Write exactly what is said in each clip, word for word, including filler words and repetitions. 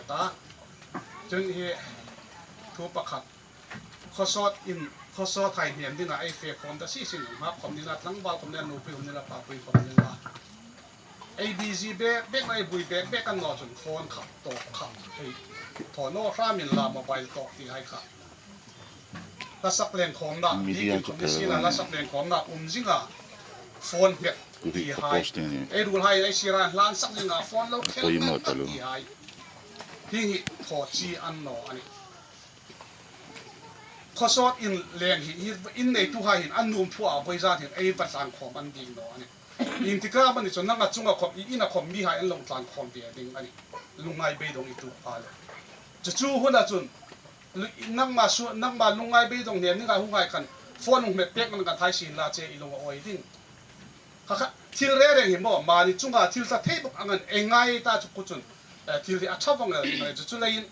Ta, chun hi thu pakhat, khawsawt in, khawsawt hai hnem dinga ei fe khawm ta si sin, hma khawm ni la, tlangval khawm ni la, nupi khawm ni la, papui khawm ni la. Ei busy bek bek, ei bui bek bek an lo chun phone kha, tawk kha, hei, thaw naw hramin la mobile tawk ti hai kha. Lasak leng khawmna, media bikin chu khawm ni sila, lasak leng khawmna um zinga phone hmet ti hai. Ei ruolhai ei sira hlan sak zinga phone lo khel ti hai. Hi hi thaw chi an naw a nih. Khawsawt in leng hi, hi in neituhai hin an nuom thua voi zat hin ei va tlan khawm an ding naw a nih. Intikam a ni chun nanga chunga khawm, i ina khawm mihai an lo tlan khawm ve ding a nih. Lungngai beidong i tuok pha le. Chu chu huna chun, lu-, nangma su-, nangma lungngai beidong hnem dinga hung hai khan phone hung hmet pek nang kan hai sin la che i lung a awi ding. Kha kha, thil reng reng hi maw, mani chunga thil ta thei bawk ang an ei ngai ta chu ku chun, eh, thil hi a ṭha vong el ding a ni chu chu leiin,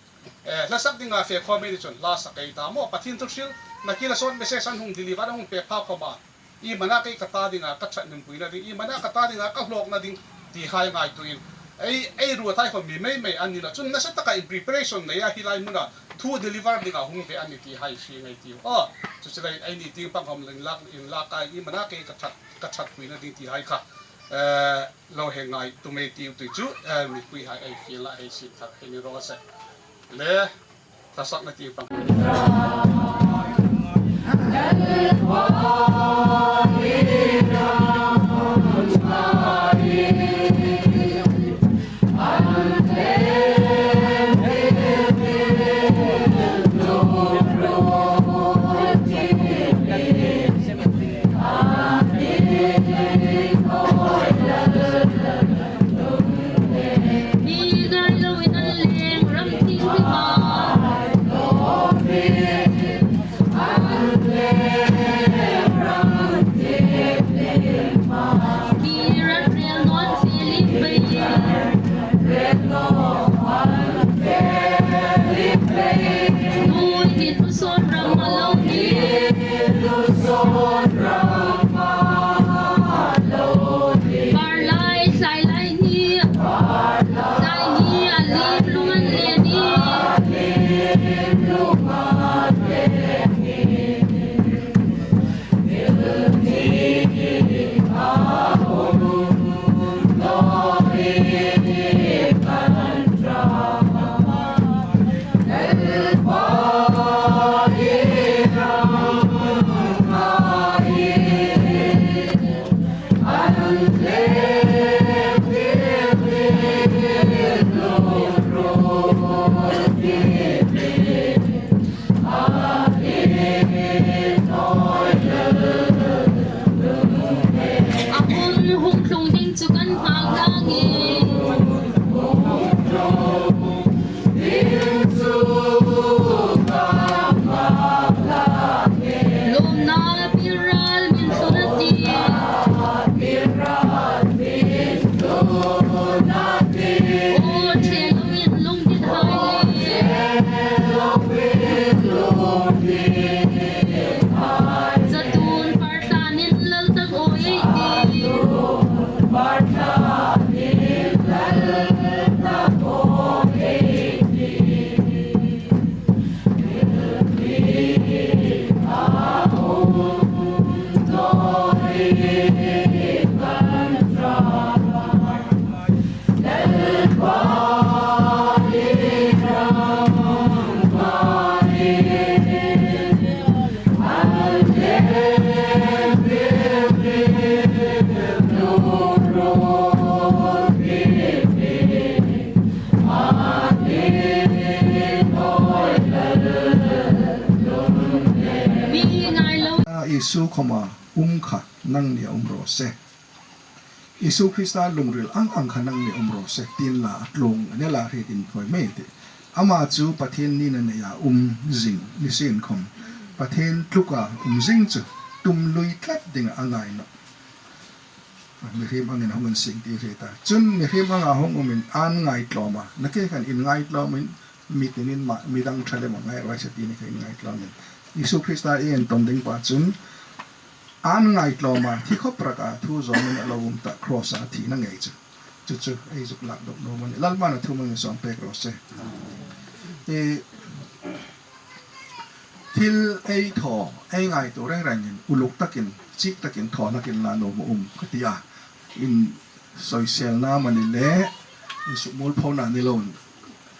eh, hla sak dinga fe khawm ei ni chun hla sak ei ta maw, Pathien thu hril, nakie la sawt message an hung deliver, an hung pek pha khawma. I mana kei ka ta dinga ka ṭhat nuompuina ding, i mana ka ta dinga ka hlawkna ding, ti hai ngaituoin. Ei, ei ruolhai khawm mi mei mei an ni naw chun nasa taka in preparation nei a hi lai hmuna thu deliver dinga hung ve an ni ti hai hre ngei tiu. Aw, chu chu leiin ei ni tieng pang khawm inlak, inlak a, i mana kei ka ṭhat, ka ṭhatpuina ding ti hai kha. Eh, lo hei ngaituo mei tiu ti chu, eh, mipui hai ei fiel la hei sin thar hei ni raw se. Le, hla sakna tieng pang. A hun hung tlung ding chu kan nghak dang e. Lawmna biral min tlun a tih. Aw, ṭhe loin lungdithai le. Zatun partanin lal tak aw ei tih. Isu khawma um kha nangni a um raw se. Isu Krista lungril ang ang kha nangni um raw se, tiin la a tlung a ni la hriet inthoi mei ti. Ama chu Pathien nina neia um zing ni sien khawm, Pathien tluka um zing chu tum lui tlat dinga a ngai nawh. Mihriem angin hung an sing ti hre ta. Chun mihriem anga hung umin an ngaitlawm a. Nakie khan in ngaitlawmin, mi tinin ma, midang ṭha lem a ngai raw se ti ni kha in ngaitlawmin. Isu Krista ei entawn ding pa chun an ngaitlawm a, thi khawp raka thu zawmin a lo um ta, cross-a thina ngei chu. chu ei zuk lak dawk nuom a nih. Lalpan a thu hmang insawm pek raw se. I thil ei thaw, ei ngaituo reng rengin uluk takin, chik takin thaw hlakin la nuom a um ka ti a. Insawiselna amani le insukmuolphona ni loin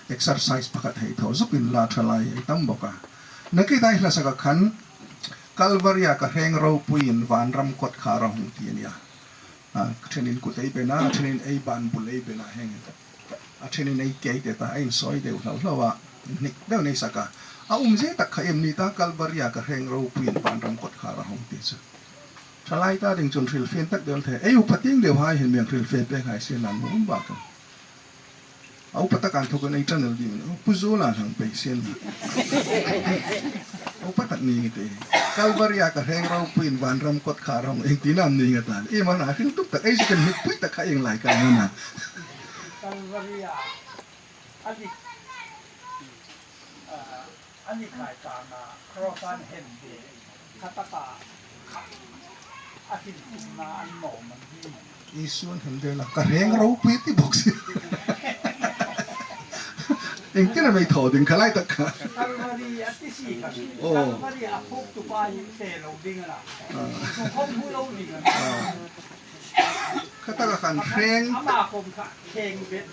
exercise pakhat hei thaw zuk inla ṭhalai ei tam bawk a. Nakie ei hla sak a khan, Kalvaria ka hreng ropuiin vanram kawtkhar a hung ti a nih a. A ṭhenin kut ei bena, a ṭhenin ei ban bul ei bena, hieng a ṭhenin ei kei te ta, ei insawi deu hlau hlau a, inhnik deu ei sak a. A umzie tak kha iem ni ta, Kalvaria ka hreng ropuiin vanram kawtkhar a hung ti chu. Ṭhalai ta ding chun hrilfie tak deu thei. Ei upa tieng deu hai hin mi hang hrilfie pek hai sien la nuom bak a. A upa tak inthawkin ei channel ding, Pu Zuola hang pei sien. A upa tak ni nge ti. Kalvaria ka hreng ropuiin vanram kawtkhar a hung, ieng ti nam ni nge ta. Iem a na hril tup tak, ei zuk inhnikpui tak kha ieng lai ka ni na. Kalvaria, a dik, a, a ni khai ka na, cross an hem de, kha taka, a thil tumna an nuom an hi. Isu an hem de la, ka hreng ropui ti bawk si. Ieng tin am ei thaw ding kha lai tak kha. Kalvari a ti si kha. Oh. Kalvari a phuk tu pa hi te lo ding a na. Ah. Tu khom hu lo ding a na. Ah. Kha taka khan hreng. Ama khom kha kheng bet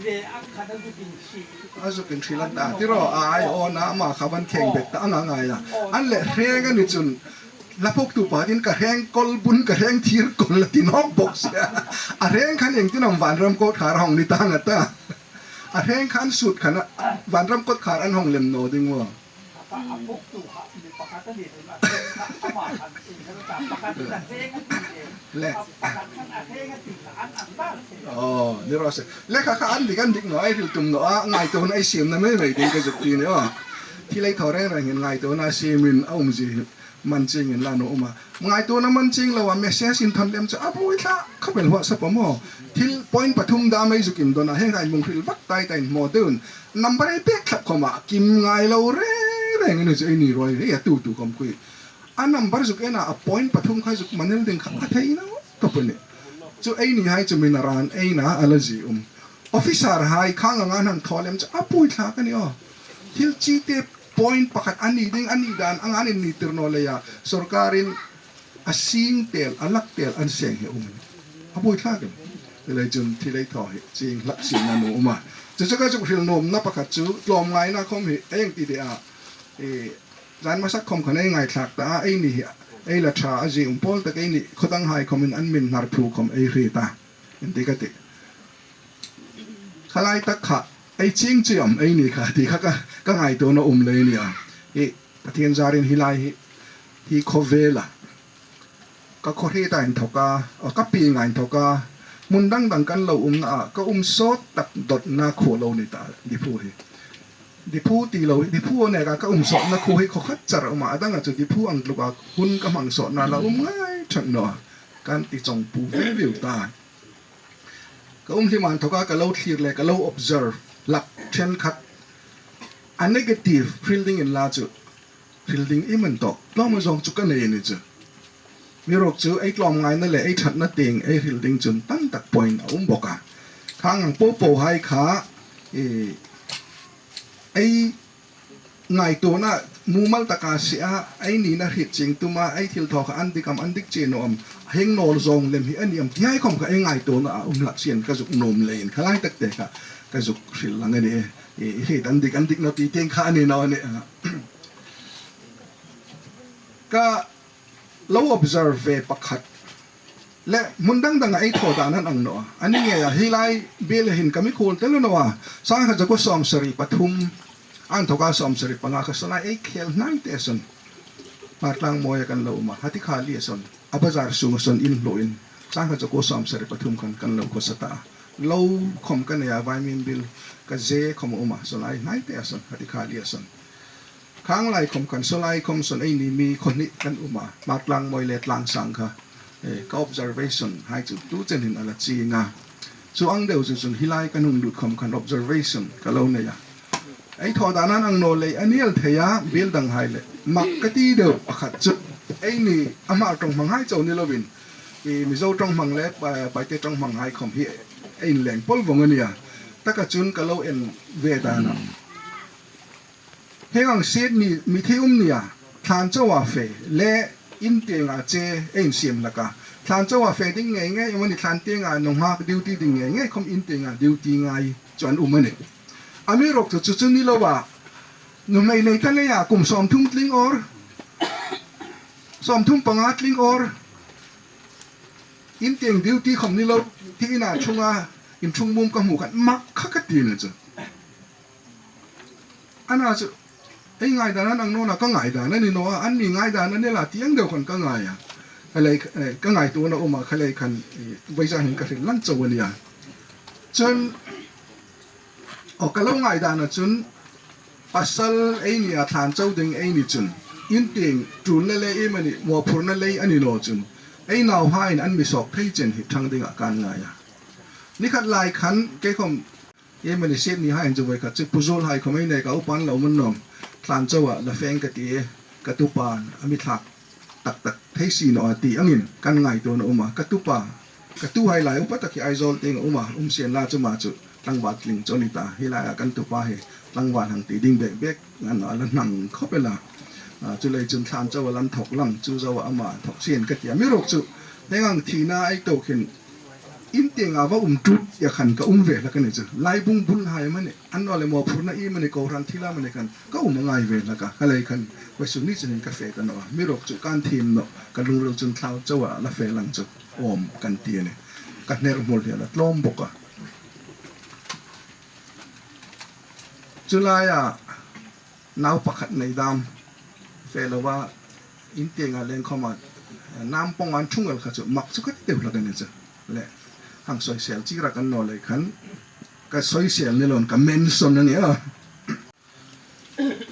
ve ang kha ta zuk insi. A zuk inhril an ta. Ti ro, a ai o na ama kha van kheng bet ta ang a ngai a. An le hreng a ni chun. Hla phuktu pa tin ka hreng kawl bun, ka hreng thir kawl la ti nawk bawk si a. A hreng khan ieng tin am vanram kawtkhar hung ni ta nga ta. A hreng khan sut khan a, vanram kawtkhar an hung lem naw ding u. Le. Oh, ni raw se. Le kha kha an dik, an dik naw, ei hril tum naw a, ngaituona ei siemna mei mei ding ka zuk ti ni aw. Thil ei thaw reng reng hin ngaituona siemin a umzie hi man chieng inla nuom a um a. Ngaituona man chieng lo a, message inthawn lem chu a buoi tlat khawp el, WhatsApp a maw. Thil point pathum dam ei zuk indawn a, hieng hai hung hril vak tai ta inhmaw deu. Number ei pek thlap khawm a, kim ngai lo reng reng a ni chu eini ruoi, hei a tu tu khawm kha. A number zuk en a, a point pathum kha zuk man el ding kha a thei naw tawp a nih. Chu eini hai chu mi na ran ei na a la zie um. Officer hai khang anga an hang thaw lem chu a buoi tlat a ni aw. Thil chi te point pakhat a ni ding, a ni dan anga an inni tir naw leia, sawrkarin a sing tel, a lak tel an seng hi um. A buoi tlat a nih. Chuleiin chun thil ei thaw hi chieng hlak sienna nuom a um a. Chu chu ka zuk hril nuomna pakhat chu tlawmngaina khawm hi ei ti de a. E, zan hmasa khawm khan ei ngaithlak ta a, eini hi ei la ṭha a, zie um pawl tak eini khaw dang hai khawmin an min hnar thu khawm ei hriet a. Ieng ti ka ti. Kha lai tak kha, ei chieng chi am eini kha, ti kha ka, ka ngaituona um lei a nih a. Hi, Pathien zarin hi lai hi, hi khawvela. Ka khaw hrieta inthawka, a, ka pienga inthawka, hmun dang dang kan lo umna a, ka um sawt tak dawtna khuo lo ni ta, Diphu hi. Diphu ti lo, Diphu a neka ka um sawtna khuo hi khaw khat char a um a, a danga chu Diphu ang tluka hun ka hmang sawtna la um ngai ṭhak naw a, kan ti chawng pu ve viu ta. Ka um hlima inthawka ka lo thlir le ka lo observe hlak ṭhenkhat. A negative hril ding inla chu hril ding iem an tawk. Tlawma zawng chu ka nei a ni chu. Amiruokchu ei tlawmngaina le ei ṭhatna tieng ei hril ding chun tam tak point a um bawk a. Khang ang po po hai kha, e, ei ngaituona mumal taka sie a, ei nina hriet chieng tuma, ei thil thaw kha an dik am, an dik che naw am, hieng naw zawng lem hi a ni am, ti hai khawm kha ei ngaituona a um hlak sien ka zuk nuom leiin kha lai tak te kha ka zuk hril lang a nih. E, hriet an dik, an dik naw ti tieng kha a ni naw a nih. Ka lo observe ve pakhat. Le hmun dang danga ei thaw dan an ang naw a. A ni ngei a, hi lai biel hin ka mi khuol tel naw a. Sangkhat zakuo sawmsari pathum, inthawka sawmsari panga kha saw lai ei khel hnai te sawn. Hmartlangmawia kan lo um a, Hatikhalia sawn. A bazar sunga sawn in hluoin. Sangkhat zakuo sawmsari pathum khan kan lo khawsa ta a. Lo khawm ka nei a, vaimim bil ka ze khawm a um a, saw lai hnai te sawn, Hatikhalia sawn. Khang lai khawm khan saw lai khawm sawn eini mi khaw hni kan um a, Hmartlangmawi le Tlangsang kha, e, ka observation hai chu tu chen hin a la chieng a. Chu ang deu chu chun hi lai kan hung lut khawm khan observation ka lo nei a. Ei thaw dan an ang naw lei a ni el thei a, biel dang hai le. Mak ka ti deu pakhat chu eini a Hmar ṭawng hmang hai chau ni loin, e, Mizo ṭawng hmang le, e, Paite ṭawng hmang hai khawm hi, e, Inleng pol vong a nia. Taka chun ka lo en ve dan a. Hieng ang Sydney mithi um nia, thlan chauha fe le in tienga che ei insiam hlak a. Thlan chauha fe ding ngei ngei, amani thlan tienga nunghak duty ding ngei ngei khom in tienga duty ngai chu an um a nih. Amiruokchu chu chu ni lo a, nuhmei nei ta leia kum sawmthum tling awr, sawmthum panga tling awr, in tieng duty khom ni lo, ti ina chunga, in chung mum ka hmu khan mak kha ka ti na chu. Ana chu, ei ngaidan an ang nawna ka ngaidan a ni naw a, anni ngaidan a ni la ti ang deu khan ka ngai a. Khalei, eh, ka ngaituona um a, khalei khan, eh, vawisun hin ka hril lang chau a nia. Chun, aw, ka lo ngaidan a chun, pasal ei nia thlan chau ding ei ni chun, in tieng tulna le ei mani mawphurna lei a ni naw chun, ei nauhaiin an mi sawk thei chen hi thang dingin kan ngai a. Ni khat lai khan, kei khom, ei mani Sydney hai chu voi khat chu Pu Zuol hai khom ei nei ka upan lo man nawm. Thlan chauha la fe ing ka ti e, ka tupan a mi thlak tak tak thei si naw a ti angin kan ngaituona um a. Ka tupa, ka tuhai lai upa tak hi Aizawl tieng a um a, um sien la chu ama chu tlangval tling chu a ni ta. Hi laia kan tupa hi tlangval hang ti ding bek bek an a la hnang khop el a. A, chuleiin chun thlan chauha la inthawk lang chu zoa ama thawk sien ka ti a. Amiruokchu, hieng ang thina ei tuok hin, in tienga va um tut tia khan ka um ve hlak a ni chu. Laibung bul hai mani, an naw le mawphurna ei mani, kohran thila mani khan ka um a ngai ve hlak a. Khalei khan vawisun ni chen hin ka fe ta naw a. Amiruokchu kan thiem naw, ka lungril chun thlan chauha la fe lang chu awm kan ti a nih. Ka hner hmul hi a la tlawm bawk a. Chu laia nau pakhat nei dam, fe loa, in tienga leng khoma, nam pawng an thung el kha chu mak chu ka ti deu hlak a ni chu. Le, hang soisel chi rak an naw lei khan, ka soisel ni loin ka mention a nih a.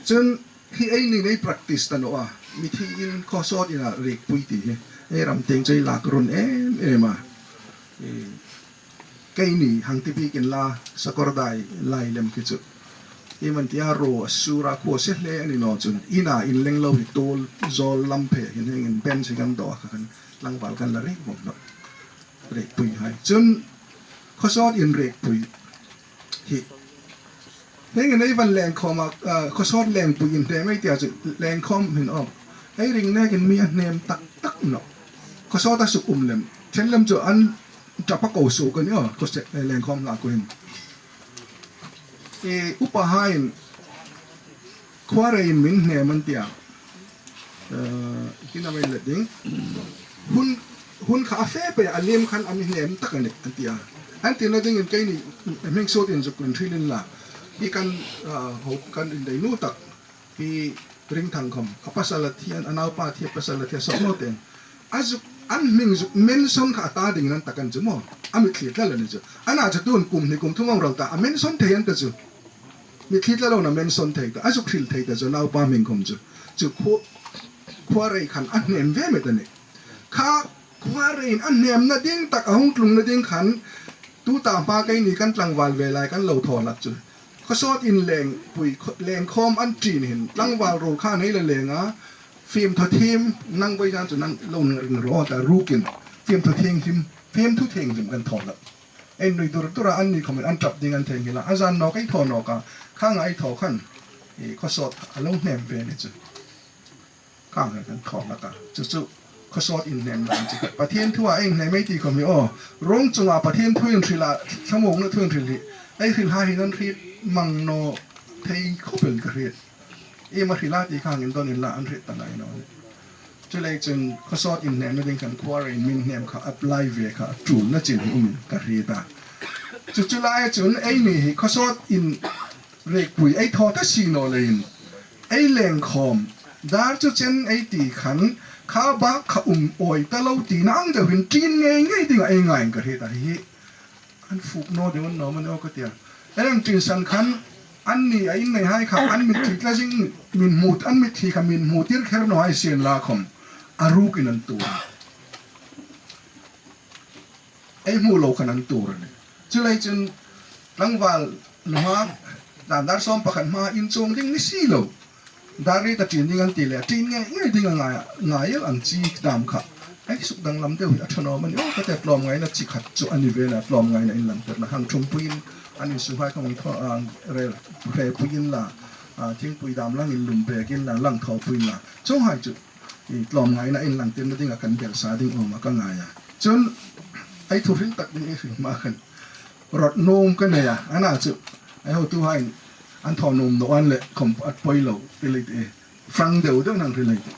Chun hi ei ni nei practice ta naw a, mithi in khawsawt ina riekpui ti hi, ei ram tieng chu ei lak run em em a. I, keini hang ti bik inla, sakawrdai lai lem khi chu, ei man tia, ro a sur a, khuo se hle a ni naw chun, ina inleng lo hi tuol zawl lam phe hin hieng in bench hi kan daw a, kha khan tlangval kan la riek vawng nawh. Riekpui hai. Chun khawsawt in riekpui hi. Hieng in ei van leng khawm a, a, khawsawt lengpui in hnem ei tia chu leng khawm hin awm. Ei ring nekin mi a hnem tak tak nawh. Khawsawt a suk um lem. Ṭhen lem chu an ṭap a ko suok a ni aw, khawsawt, eh, leng khawm hlak hin. E, upa haiin khuo reiin min hnem an tia. Eh, tina mai le ding. Hun, hun kha a fe pei a liem khan a mi hnem tak a nih an tia. An tina dingin keini hming sawt in zuk kan hril inla. Hi kan, ah, ho kan indai nu tak. Hi Ringthang khom. A pasal a thi a, a naupa thi, a pasal a thi a sawt naw teng. A zuk, an hming zuk mention kha a ta dingin an tak an chu maw. A mitthli tlat a ni chu. Ana chu tun kum hni kum thum a hung ral ta. A mention thei an ta chu. Mitthli tlat lo na mention thei ta, a zuk hril thei ta chu naupa hming khom chu. Chu khuo, khuo rei khan a hnem ve met a nih. Kha khuo reiin a hnemna ding tak a hung tlungna ding khan tuta hma keini kan tlangval ve lai kan lo thaw hlak chu. Khawsawt in lengpui, khaw-, leng khawm an ṭin hin tlangval ruol kha nei la leng a, fimthu thiem, nang vawisun chu nang lo ring ro ta rukin, fimthu thienghlim, fimthu thienghlim kan thaw hlak. Ei nui dur dur a, anni khomin an ṭap ding an thei nghal a. A zan nawk ei thaw nawk a, khang a ei thaw khan, e, khawsawt a lo hnem ve ni chu. Khang a kan thaw hlak a. Chu chu, khawsawt in hnem dan chu. Pathien thua ei hnem ei ti khom hi aw. Rawng chunga Pathien thu in hril a, thlamuongna thu in hril hi. Ei hril hai hin an hriet mang naw thei khop el ka hriet. Ei ma hril a ti khang in don inla an hriet ta ngai naw. Chuleiin chun khawsawt in hnemna ding khan khuo reiin min hnem kha apply ve kha a ṭulna chin hi um in ka hriet a. Chu chu lai chun eini hi khawsawt in riekpui ei thaw ta si naw leiin ei leng khawm. Dar chu chen ei ti khan kha bak kha um awi ta lo tina ang deu hin ṭin ngei ngei dinga ei ngai ka hriet a hi. An fuk naw deu an nawm a ni aw ka tia. Ei ang ṭin san khan anni a in nei hai kha an mitthli tla zing, min hmu, an mitthli kha min hmu tir kher naw hai sien la khom a rukin an tuor. Ei hmu lo khan an tuor a nih. Chuleiin chun tlangval nunghak dan dar sawm pakhat hma in chuong ding ni si lo. Dar riet a ṭin ding an ti le, ṭin ngei ngei ding a ngai, ngai el ang chi dam kha. Ei suk danglam deu hi a ṭha naw am a ni? Aw, ka ti a, tlawmngaina chi khat chu a ni ve a, tlawmngaina inlangtirna hang ṭhungpuiin an insukhai khawm thaw, a, re, repui inla, a, thingpui dam lang inlum pek inla, lang thawpui inla. Chuonghai chu, i, tlawmngaina inlangtirna dinga kan belsa ding awm a ka ngai a. Chun, ei thu hril tak ding ei hril hma khan, rawt nuom ka nei a, ana chu, ei hotuhaiin an thaw nuom naw an leh khawm a poi lo, ti lei ti. Fang deu deu nang hril lei ti.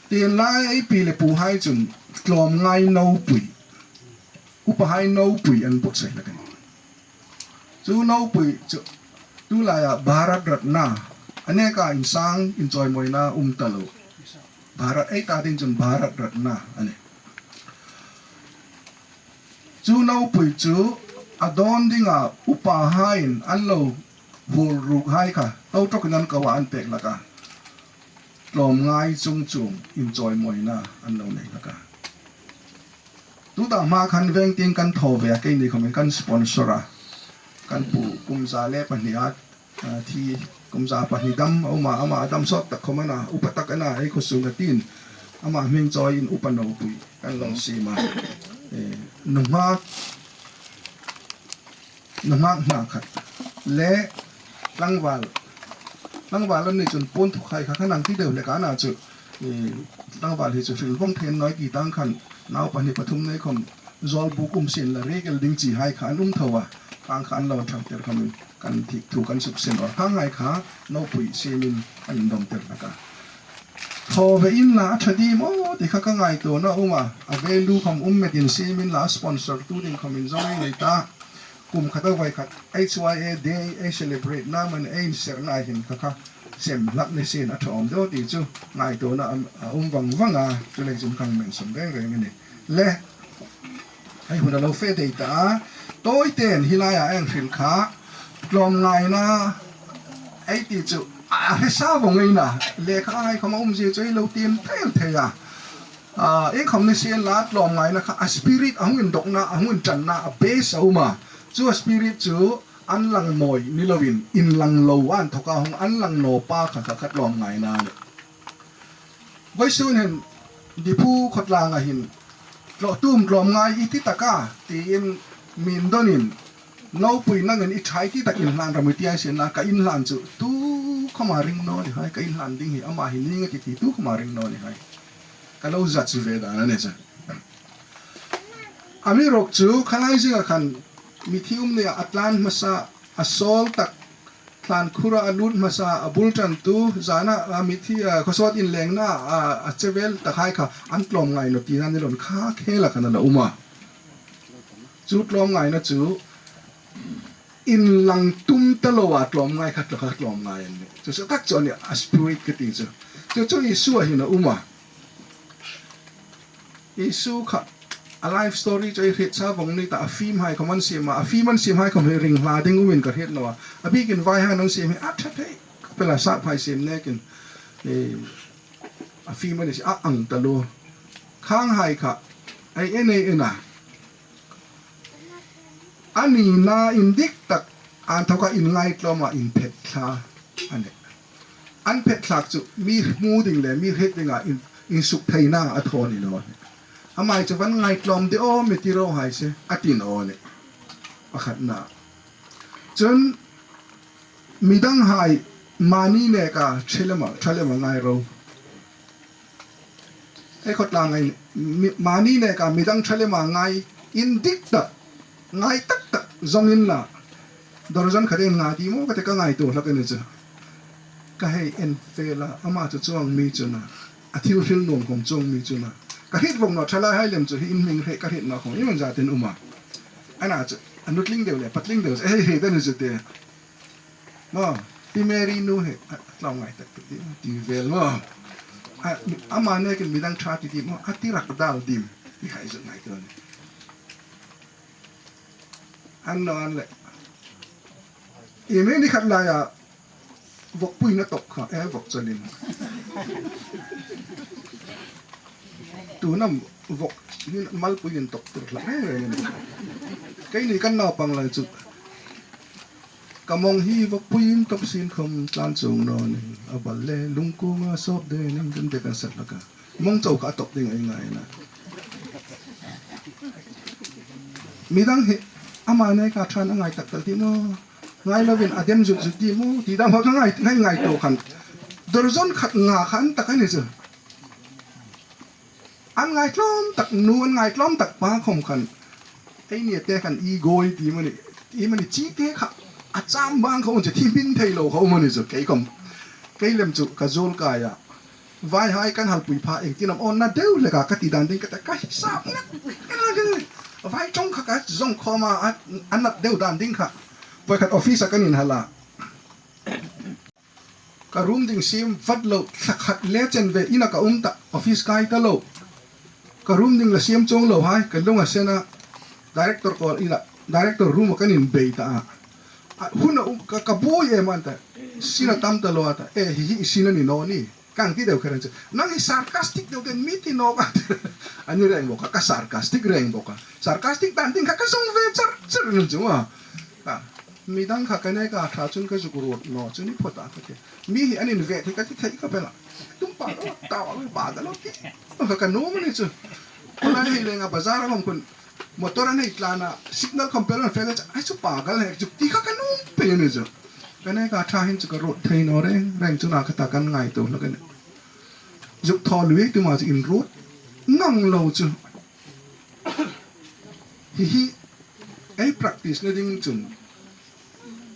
Tienlai ei pi le puhai chun tlawmngai nopui, upahai nopui an buotsai hlak a nih. Chu nopui chu tulaia Bharat Ratna, a neka insang inchawimawina um ta lo. Bharat, ei ta ding chun Bharat Ratna a nih. Chu nopui chu a dawn dinga upahaiin an lo hul rukhai kha, to ṭawkin an ko a, an pek hlak a. Tlawmngai chung chuong inchawimawina an lo nei hlak a. Tuta hma khan veng tieng kan thaw ve a, keini khawmin kan sponsor a. Kan pu kum za le pahni a, a, thi kum za pahni dam a um a, ama a dam sawt tak khawm a na, upa tak a na, ei khaw sunga tin. Ama hming chawiin upa nopui kan lo siem a. E, nunghak, nunghak hna khat le tlangval, tlangval an ni chun puon thukhai kha khan ang ti deu hlek a na chu, e, tlangval hi chu hril vawng thei naw ei ti tang khan, nau pahni pathum nei khawm zawlbuk um sien la, riek el ding chihai kha an um tho a, khang kha an lo ṭhangtir khawmin kan thik thu kan suksen a, khanghai kha nopui siemin an indawmtir hlak a. Thaw ve inla a ṭha ding maw ti kha ka ngaituona a um a, a value khawm um metin siem inla, a sponsor tu ding khawmin zawng ei nei ta. Kum khat a voi khat H Y A Day ei celebrate na amanih, ei inserna hin kha kha sem hlak ni sien a ṭha awm deu ti chu ngaituona a, a um vang vang a, chuleiin chun kan mention reng reng a nih. Le, ei hun a lo fe dai ta a, tawiten hi laia ei hril kha, tlawmngaina ei ti chu, a, a hre sa vawng ei na, lekhahai khawm a umzie chu ei lo tiem thei thei a. A, iengkhawm ni sien la, tlawmngaina kha a spirit a hung indokna, a hung inṭanna, a base a um a. Chu a spirit chu an lang mawi ni loin, inlang lo a inthawka hung an lang naw pa kha, kha, kha tlawmngaina a nih. Vawisun hin Diphu khawtlanga hin, tlaw-, tu am tlawmngai i ti tak a, tiin mi indonin, nopui nangin i ṭha i ti tak inhlan ram i ti a, sien la ka inhlan chu tukhawma ring naw ni hai, ka inhlan ding hi ama hi ning a ti ti tukhawma ring naw ni hai. Ka lo zat chu ve dan a ni chu. Amiruokchu khalai zinga khan mithi um neia a tlan hmasa, a sawl tak, thlan khura a lut hmasa, a bul ṭantu, zana, a, mithi, a, khawsawt inlengna, a, a che vel takhai kha an tlawmngai naw tina ni loin kha khela khan a la um a. Chu tlawmngaina chu inlang tum ta loa tlawmngai kha, kha tlawmngai a nih. Chu, chu tak chu a nih, a spirit ka ti chu. Chu, chu Isu a hin a um a. Isu kha a life story chu ei hriet sa vawng ni ta, a film hai khawm an siem a, a film an siem hai khawm hi ring hla ding umin ka hriet naw a. A bikin vaihai an siem hi a ṭha thei, ka pela sa phai siem nekin, e, a film an siem a ang ta lo. Khanghai kha ei en ei en a. A nina indik tak, a inthawka inngaitlawma inphet thla a nih. An phet thlak chu mi hmu ding le mi hriet dinga in, insuk theina a thaw ni naw a nih. Amai chu van ngaitlawm de aw mi ti ro hai se, a ti naw a nih. Pakhatna. Chun midanghai mani neka ṭha lema, ṭha lema ngai ro. Ei khawtlang ei, mi, mani neka midang ṭha lema ngai indik tak, ngai tak tak zawng inla, dawrzawn khat ei ngai ding maw ka ti, ka ngaituo hlak a ni chu. Ka hei en fel a, ama chu chuong mi chu a na, a thil hril nuom khawm chuong mi chu a na. Ka hriet vawng naw, ṭhalaihai lem chu hi in hming hre ka hriet naw khawm, i man zatin um a. Ana chu, a nutling deu le, patling deu chu, ei hriet a ni chu te. Maw, Pi Mary nu hi, a, a tlawmngai tak tak ti, ti vel maw. A, ama nekin midang ṭha ti ti maw, a ti rak dal dim, ti hai zuk ngaituo ni. An naw an le. I mi ni khat laia, vawkpuina tawk kha, e, vawk chalin. Tunam vawk, hin malpui intok tur hlak reng reng a ni. Keini kan naupang lai chu. Ka mawng hi vawkpui intop sin khawm tlan chuong naw ni. A bal le lungkunga sawp de ning kan de kan sak hlak a. Mawng chau kha a tawp ding ei ngai a. Midang hi ama neka ṭhain a ngai tak tak ding maw, ngai lovin a dem zut zut ding maw ti dam kha ngai ngai ngai tah khan. Dawr zawn khat nga khan tak a ni chu. An ngai tlawm tak nu, an ngai tlawm tak pa khom khan, eini te khan i goi ti mani, ti mani chi te kha a cham bang kha un che thi min thei lo kha um a ni chu kei khom. Kei lem chu ka zol kai a. Vaihai kan halpui pha, engtin am awn na deu le ka ka ti dan ding ka ta ka hisap na. Ka la ding. Vai ṭawng kha ka zong khawm a, a, a nat deu dan ding kha. Poi khat office a kan inhal a. Ka room ding siem vat lo, thla khat le chen ve ina ka um ta, office kai ta lo. Ka room ding la siem chuong lo hai, ka lung a sen a, director call ila, director room a kan inbei ta a. A, hun a um, ka, ka buoi em an ta, sin a tam ta lo a ta, e, hi, hi, sin a ni naw ni. Kan ti deu kha ran chu. Nang hi sarcastic deu ten mi ti naw ka. A ni reng bawk a, ka sarcastic reng bawk a. Sarcastic dan ding kha ka zong ve char char ni chu a. Ka, midang kha ka neka ṭha chun ka zuk ruot naw chu ni phawt a ka ti. Mi hi an inve thei ka ti thei ka pe la. Tum pa lo, ta wa pa da lo ti. Ka, ka nuom a ni chu. Ka lai hi lenga bazar a hawm khun. Motor a nei tlan a, signal khom pe lo an fe le chu, ai chu pagal hek chu ti kha ka nuom pei a ni chu. Ka neka ṭha hin chu ka ruot thei naw reng reng chu na ka ta kan ngaituo hlak a nih. Zuk thaw lui tu ma chu inruot ngang lo chu. Hi hi ei practice na ding chun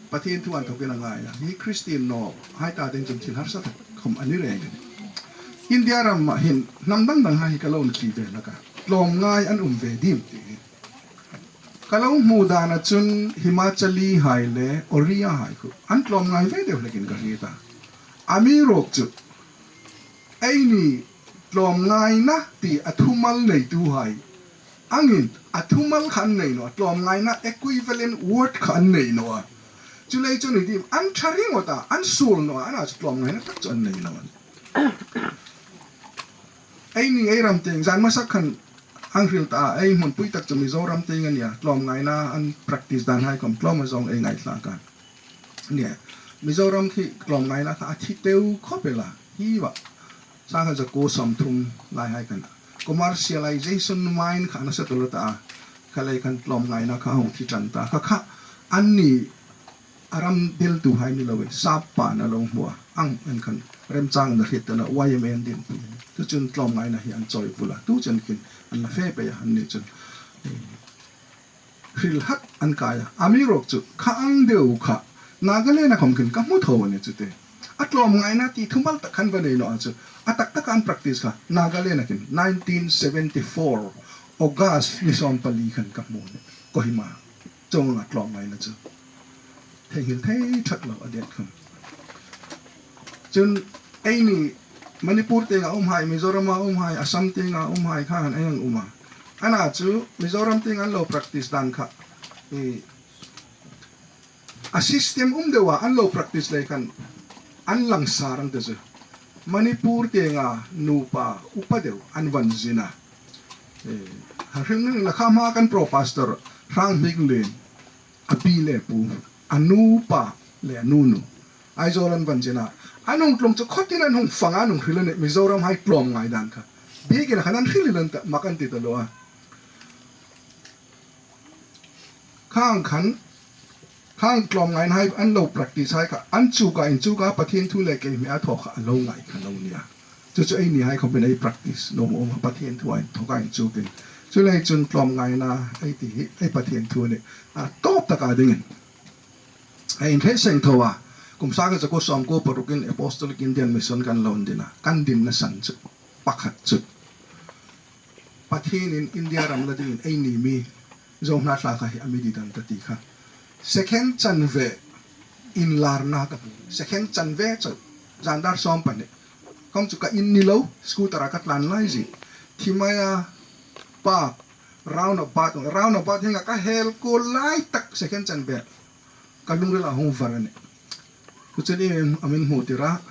Pathien thu an thawkin a ngai a. Hi Christian naw hai ta ding chun thil harsa tak khom a ni reng. India ram ah hin hnam dang dang hai hi ka lo inthli ve hlak a. Tlawmngai an um ve dim ti hi. Ka lo hmu dan a chun Himachali hai le Oriya hai khu an tlawmngai ve deu hlekin ka hriet a. Amiruokchu eini tlawmngaina ti a thumal neitu hai angin a thumal kha an nei naw a, tlawmngaina equivalent word kha an nei naw a. Chuleiin chu ni dim an ṭha ringawt a, an suol naw a, ana chu tlawmngaina tak chu an nei naw a. Eini ei ram tieng, zan hmasa khan an hril ta a, ei hmunpui tak chu Mizoram tieng a nia, tlawmngaina an practice dan hai khom tlawm a zawng ei ngaithlak a. Nia, Mizoram khi tlawmngaina kha a thi teu khawp el a, hi va. Sangkhat zakuo sawmthum lai hai khan commercialization mind kha a nasa tawl ta a, kha lei khan tlawmngaina kha hung thi ṭan ta. Kha kha anni a ram deltu hai ni lo e, sap pa na lo hmu a, ang en khan remchang na hriet ta na Y M A an din. Chu chun tlawmngaina hi an chawi bul a, tu chen khin an la fe pei a, anni chun. Hril hak an kai a. Amiruokchu kha ang deu kha Nagaland a khom khin ka hmu tho a ni chu te. A tlawmngaina ti thumal tak khan va nei naw a chu. A tak tak an practice kha Nagaland a khin nineteen seventy-four August ni sawmpali khan ka hmu a ni. Kohima. Chuong ang a tlawmngaina chu. Theinghil thei ṭhat lo a diet khom. Chun eini Manipur tieng a um hai, Mizoram a um hai, Assam tieng a um hai khan ei hang um a. Ana chu Mizoram tieng an lo practice dan kha. I, a system um deu a an lo practice lei khan an langsar ang te chu. Manipur tieng a nupa upa deu an van zin a. E, ha hring na kha hma kan pro pastor Hranghminglien. A pi le pu, a nu pa le a nu nu. Aizawl an van zin a. An hung tlung chu khawtin an hung fang a, an hung hril a nih, Mizoram hai tlawmngai dan kha. Biekin a khan an hril hlak an ta, mak an ti ta lo a. Khang khan, khang tlawmngaina hai an lo practice hai kha, an chu ka in chu ka Pathien thu le kei hme a thaw kha a lo ngai kha lo nia. Chu chu eini hai khawmin ei practice nuom um a, Pathien thu a inthawka inchukin. Chuleiin chun tlawmngaina ei ti hi ei Pathien thu a nih. A tawp taka dingin ei inhre seng tho a. Kum sangkhat zakuo sawmkuo parukin Apostolic Indian Mission kan lo din a. Kan dinna san chu pakhat chu Pathienin India ram la dingin eini mi Zo hna tla kha hi a mi didan ta ti kha. Second chanve inlarna ka hmu. Second chanve chau. Zan dar sawm pahni. Khom chu ka in ni lo, scooter a ka tlan lai zie. Thimaya park, roundabout, roundabout hieng a ka hel kuol lai tak second chanve. Ka lungrila hung var a nih. Chu chu ni a min hmu tir a.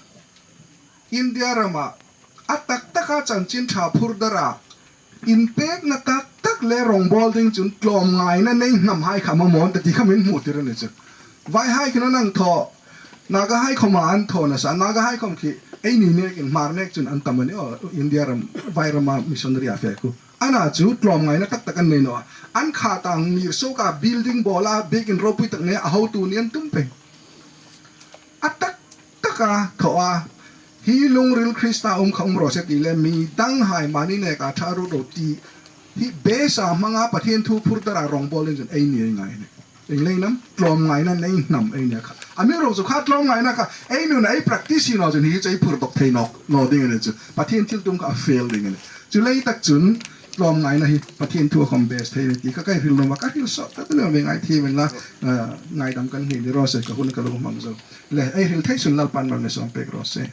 India rama a tak taka chanchin ṭha phur dara inpekna tak tak le rawngbawl ding chun tlawmngaina nei hnam hai kha mamaw an ta ti kha min hmu tir a ni chu. Vaihai khin an thaw, Naga hai khoma an thaw nasa, Naga hai khom khi Eini nekin Hmar nek chun an tam a ni aw, India ram, vai rama missionary a fe khu. Ana chu tlawmngaina tak tak an nei naw a. An kha tang ngir suoka building bawla biekin ropui tak nei a hotu ni an tum pei. A tak taka thaw a, hi lungril Krista um kha um raw se ti le mi danghai mani neka ṭha ro ro ti hi base a hmanga Pathien thu phur dara rawngbawl ding chun eini ei ngai ni. Ieng leiin am tlawmngaina nei hnam ei nia kha. Amiruokchu kha tlawmngaina kha ei nuna ei practice hi naw chun hi chu ei phur dawk thei nawk naw ding a ni chu. Pathien thiltum kha a fail ding a ni. Chu lei tak chun tlawmngaina hi Pathien thu a khawm base thei a ni ti kha ka hril nuom a, ka hril sawt ta ta le mi ngai thiem inla, ah, ngaidam kan hni ni raw se, ka hun ka lo hmang zo. Le ei hril thei sun Lalpan mal mi sawm pek raw se.